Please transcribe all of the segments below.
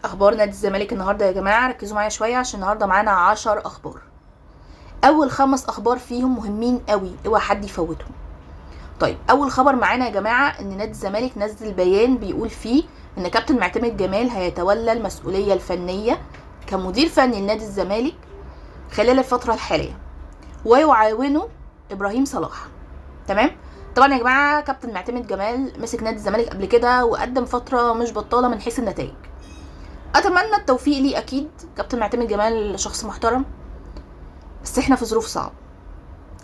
اخبار نادي الزمالك النهارده يا جماعة، ركزوا معايا شوية عشان النهارده معانا 10 اخبار. اول 5 اخبار فيهم مهمين قوي، اوعى حد يفوتهم. طيب اول خبر معانا يا جماعة ان نادي الزمالك نزل بيان بيقول فيه ان كابتن معتمد جمال هيتولى المسؤولية الفنية كمدير فني لنادي الزمالك خلال الفترة الحالية، ويعاونه ابراهيم صلاح. تمام. طبعا يا جماعة كابتن معتمد جمال مسك نادي الزمالك قبل كده وقدم فترة مش بطاله من حيث النتائج. اتمنى التوفيق ليه، اكيد كابتن معتمد جمال شخص محترم، بس احنا في ظروف صعبة،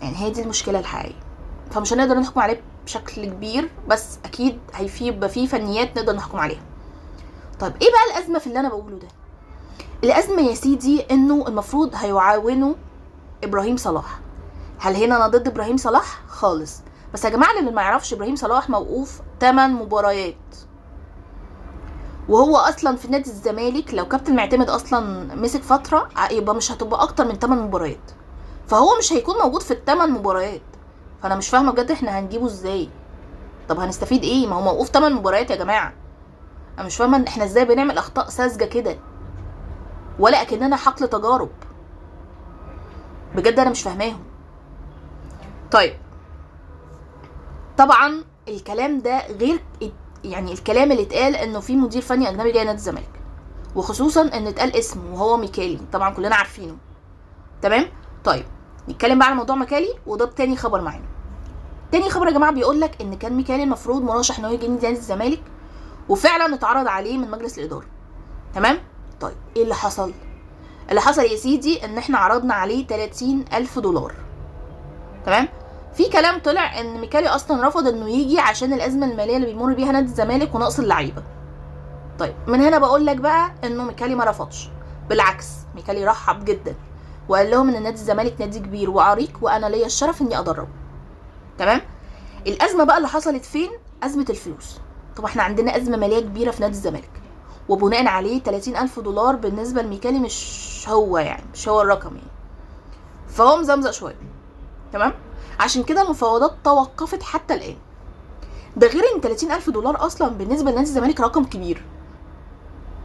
يعني هي دي المشكلة الحقيقية، فمش هنقدر نحكم عليه بشكل كبير، بس اكيد هيبقى فيه فنيات نقدر نحكم عليها. طيب ايه بقى الازمة في اللي انا بقوله ده؟ الازمة يا سيدي انه المفروض هيعاونوا ابراهيم صلاح. هل هنا انا ضد ابراهيم صلاح؟ خالص. بس يا جماعة اللي ما يعرفش، ابراهيم صلاح موقوف 8 مباريات، وهو اصلا في نادي الزمالك لو كابتن معتمد اصلا مسك فترة يبقى مش هتبقى اكتر من 8 مباريات، فهو مش هيكون موجود في ال8 مباريات. فانا مش فاهمه بجد احنا هنجيبه ازاي؟ طب هنستفيد ايه؟ ما هو موقوف 8 مباريات يا جماعة. انا مش فاهمه احنا ازاي بنعمل اخطاء ساذجة كده، ولا اكننا حقل تجارب. بجد انا مش فاهماهم. طيب طبعا الكلام ده غير، يعني الكلام اللي اتقال انه في مدير فني اجنبي جاي نادي الزمالك، وخصوصا ان اتقال اسمه وهو ميكالي، طبعا كلنا عارفينه. تمام. طيب نتكلم بقى على موضوع ميكالي، وده تاني خبر معانا. تاني خبر يا جماعة بيقول لك ان كان ميكالي المفروض مرشح ان هو يجي نادي الزمالك، وفعلا اتعرض عليه من مجلس الادارة. تمام. طيب ايه اللي حصل؟ اللي حصل يا سيدي ان احنا عرضنا عليه $30,000. تمام. في كلام طلع ان ميكالي اصلا رفض انه يجي عشان الازمة المالية اللي بيمر بيها نادي الزمالك ونقص اللعيبة. طيب من هنا بقول لك بقى انه ميكالي ما رفضش، بالعكس ميكالي رحب جدا وقال لهم ان نادي الزمالك نادي كبير وعريق وانا ليا الشرف اني ادربه. تمام. الازمة بقى اللي حصلت فين؟ ازمة الفلوس. طب احنا عندنا ازمة ماليه كبيرة في نادي الزمالك، وبناء عليه $30,000 بالنسبة لميكالي مش هو، يعني مش هو الرقم يعني، فهو مزمزق شوية. تمام. عشان كده المفاوضات توقفت حتى الان. ده غير ان $30,000 اصلا بالنسبة لنادي الزمالك رقم كبير.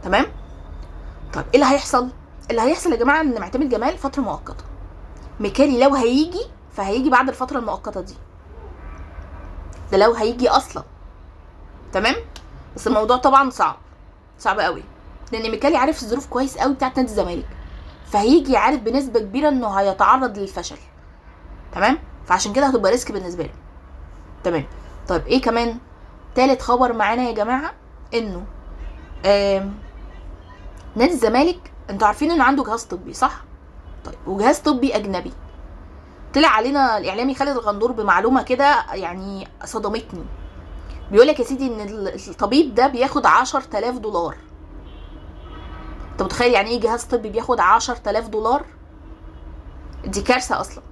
تمام. طيب ايه اللي هيحصل؟ اللي هيحصل يا جماعة ان معتمد جمال فترة مؤقتة، ميكالي لو هيجي فهيجي بعد الفترة المؤقتة دي، ده لو هيجي اصلا. تمام. بس الموضوع طبعا صعب، صعب قوي، لان ميكالي عارف الظروف كويس قوي بتاعت نادي الزمالك، فهيجي عارف بنسبة كبيرة انه هيتعرض للفشل. تمام. فعشان كده هتبقى risk بالنسبة له. تمام. طيب ايه كمان؟ تالت خبر معانا يا جماعة انه نادي الزمالك انتوا عارفين انه عنده جهاز طبي، صح؟ طيب وجهاز طبي اجنبي. طلع علينا الاعلامي خالد الغندور بمعلومة كده يعني صدمتني. بيقول لك يا سيدي ان الطبيب ده بياخد $10,000. انت متخيل يعني ايه جهاز طبي بياخد $10,000؟ دي كارثة اصلا.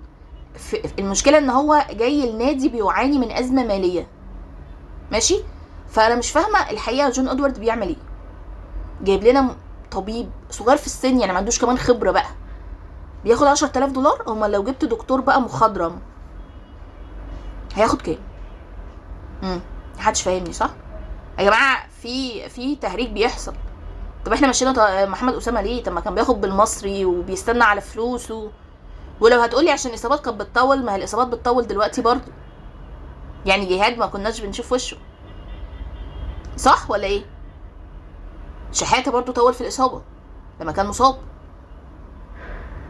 المشكلة ان هو جاي النادي بيعاني من ازمة ماليه. ماشي. فانا مش فاهمه الحقيقة جون ادوارد بيعمل ايه، جايب لنا طبيب صغير في السن، يعني ما عندوش كمان خبره بقى، بياخد $10,000. امال لو جبت دكتور بقى مخضرم هياخد كام؟ محدش فاهمني صح يا جماعة؟ في تهريج بيحصل. طب احنا مشينا محمد اسامة ليه؟ طب ما كان بياخد بالمصري وبيستنى على فلوسه. ولو هتقولي عشان الاصابات كانت بتطول، ما هي الاصابات بتطول دلوقتي برضو، يعني جهاد ما كناش بنشوف وشه، صح ولا ايه؟ شحاته برضو طول في الاصابة لما كان مصاب،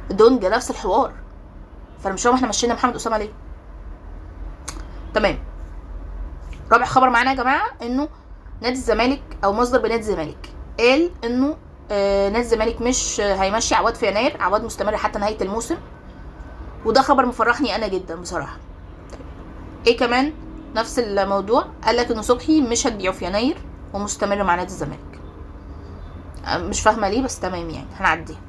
دونجا نفس الحوار. فانا مش فاهمه احنا مشينا محمد اسامة ليه. تمام. رابع خبر معانا يا جماعة انه نادي الزمالك او مصدر بنادي الزمالك قال انه نادي الزمالك مش هيمشي عواد في يناير، عواد مستمر حتى نهاية الموسم، وده خبر مفرحني انا جدا بصراحة. طيب ايه كمان؟ نفس الموضوع، قال لك انه صبحي مش هتبيعه في يناير ومستمر مع نادي الزمالك. مش فاهمه ليه بس تمام يعني هنعديها.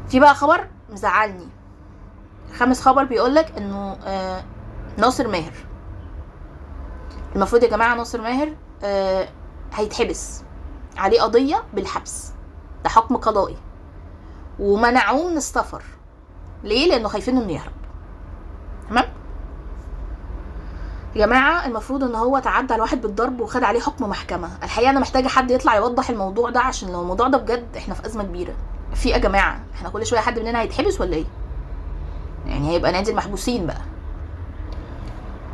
في بقى خبر مزعلني، خامس خبر بيقول لك انه ناصر ماهر، المفروض يا جماعة ناصر ماهر هيتحبس، عليه قضية بالحبس، ده حكم قضائي، ومنعوه من السفر. ليه؟ لانه خايفين انه يهرب. تمام. يا جماعة المفروض ان هو تعدى على واحد بالضرب وخد عليه حكم محكمة. الحقيقة انا محتاجه حد يطلع يوضح الموضوع ده، عشان لو الموضوع ده بجد احنا في ازمة كبيرة. في يا جماعة احنا كل شوية حد مننا هيتحبس ولا ايه؟ يعني هيبقى نادي المحبوسين بقى.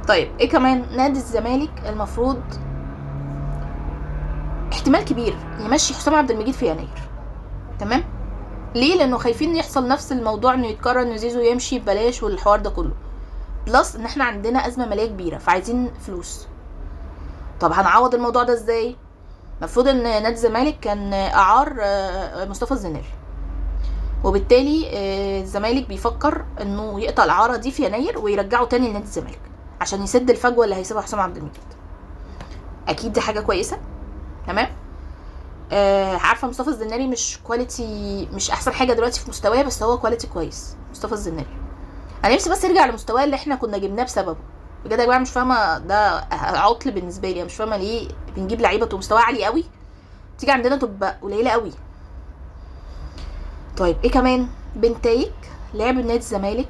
طيب ايه كمان؟ نادي الزمالك المفروض احتمال كبير يمشي حسام عبد المجيد في يناير. تمام؟ ليه؟ لانه خايفين يحصل نفس الموضوع، انه يتكرر ان زيزو يمشي ببلاش والحوار ده كله، plus ان احنا عندنا ازمة ماليه كبيرة فعايزين فلوس. طب هنعوض الموضوع ده ازاي؟ المفروض ان نادي الزمالك كان اعار مصطفى الزناري، وبالتالي الزمالك بيفكر انه يقطع الاعارة دي في يناير ويرجعه تاني لنادي الزمالك عشان يسد الفجوة اللي هيسيبها حسام عبد المجيد. اكيد دي حاجة كويسة. تمام؟ عارفه مصطفى الزناري مش quality، مش احسن حاجة دلوقتي في مستواه، بس هو quality كويس. مصطفى الزناري انا نفسي بس يرجع لمستواه اللي احنا كنا جبناه بسببه. بجد يا جماعة مش فاهمه، ده عطل بالنسبة لي، انا مش فاهمه ليه بنجيب لعيبة تبقى مستواها عالي قوي تيجي عندنا تبقى قليله قوي. طيب ايه كمان؟ بنتايك لاعب نادي الزمالك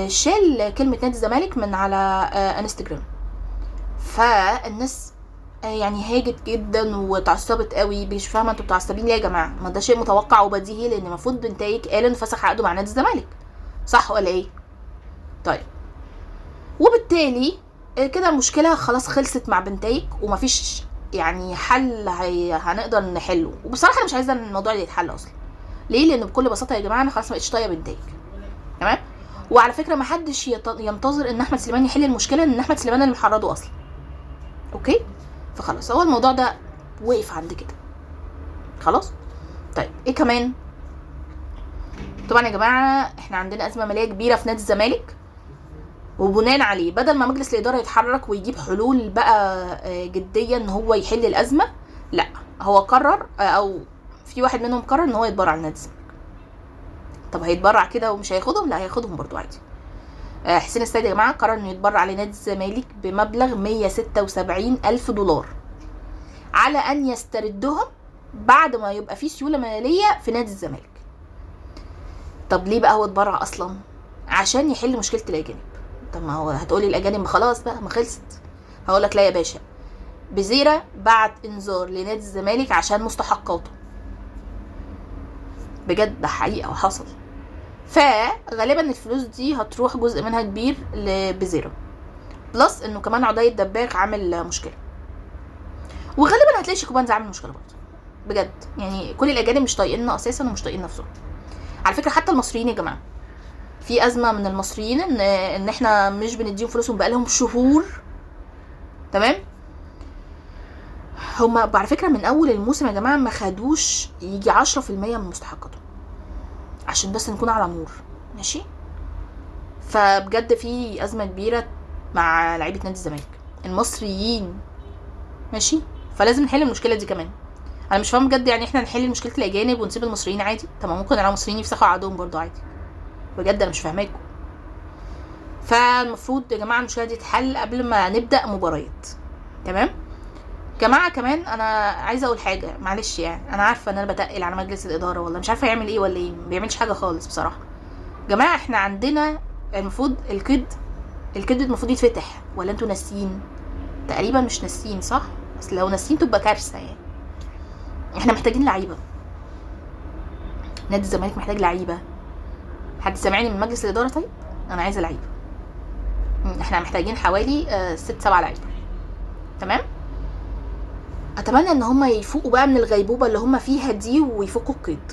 شال كلمة نادي الزمالك من على انستجرام، فالناس يعني هاجت جدا واتعصبت قوي. مش فاهمه انتوا متعصبين ليه يا جماعة؟ ما ده شيء متوقع وبديهي، لان المفروض بنتايك قال انه فسخ عقده مع نادي الزمالك، صح ولا ايه؟ طيب وبالتالي كده المشكلة خلاص خلصت مع بنتايك، ومفيش يعني حل هنقدر نحله. وبصراحة انا مش عايزه الموضوع ده يتحل اصلا. ليه؟ لان بكل بساطة يا جماعة انا خلاص ما بقتش طايقة بنتايك. تمام؟ وعلى فكرة ما حدش ينتظر ان احمد سليمان يحل المشكلة، ان احمد سليمان اللي محرضه اصلا. okay؟ فخلاص هو الموضوع ده وقف عند كده خلاص. طيب ايه كمان؟ طبعا يا جماعة احنا عندنا ازمة ماليه كبيرة في نادي الزمالك، وبناء عليه بدل ما مجلس الادارة يتحرك ويجيب حلول بقى جدية ان هو يحل الازمة، لا هو قرر، او في واحد منهم قرر ان هو يتبرع لنادي الزمالك. طب هيتبرع كده ومش هياخدهم؟ لا هياخدهم برضو عادي. حسين السيد يا جماعة قرر انه يتبرع لنادي الزمالك بمبلغ 176 ألف دولار على ان يستردهم بعد ما يبقى في سيولة ماليه في نادي الزمالك. طب ليه بقى هو اتبرع اصلا؟ عشان يحل مشكلة الاجانب. طب ما هو هتقولي الاجانب خلاص بقى ما خلصت، هقولك لا يا باشا، بزيرة بعت انذار لنادي الزمالك عشان مستحقاته. بجد ده حقيقة وحصل. فغالبا الفلوس دي هتروح جزء منها كبير لبزيرة، plus انه كمان عضي الدباغ عامل مشكلة، وغالبا هتلاقي شيكوبانز عامل مشكلة برضه. بجد يعني كل الاجانب مش طايقيننا اساسا ومش طايقين نفسهم. على فكرة حتى المصريين يا جماعة في ازمة من المصريين ان احنا مش بنديهم فلوسهم بقالهم شهور. تمام؟ هما على فكرة من اول الموسم يا جماعة ما خدوش يجي 10% من مستحقاتهم، عشان بس نكون على نور. ماشي؟ فبجد في ازمة كبيرة مع لعيبة نادي الزمالك المصريين. ماشي؟ فلازم نحل المشكلة دي كمان. انا مش فاهم بجد، يعني احنا نحل مشكلة الاجانب ونسيب المصريين عادي؟ طب ممكن المصريين يفسخوا عقدهم برضو عادي. بجد انا مش فاهماكم. فالمفروض يا جماعة المشكلة دي تتحل قبل ما نبدا مباريات. تمام؟ جماعة كمان انا عايزه اقول حاجة، معلش يعني انا عارفه ان انا بتقل على مجلس الادارة، والله مش عارفه يعمل ايه ولا ايه، ما بيعملش حاجة خالص بصراحة. جماعة احنا عندنا المفروض الكد المفروض يتفتح، ولا انتوا ناسيين؟ تقريبا مش ناسيين صح؟ بس لو ناسيين تبقى كارثة. يعني احنا محتاجين لعيبة، نادي الزمالك محتاج لعيبة. حد سامعني من مجلس الادارة؟ طيب انا عايزه لعيبة. احنا محتاجين حوالي 6-7 لعيبة. تمام؟ اتمنى ان هم يفوقوا بقى من الغيبوبه اللي هم فيها دي ويفكوا القيد.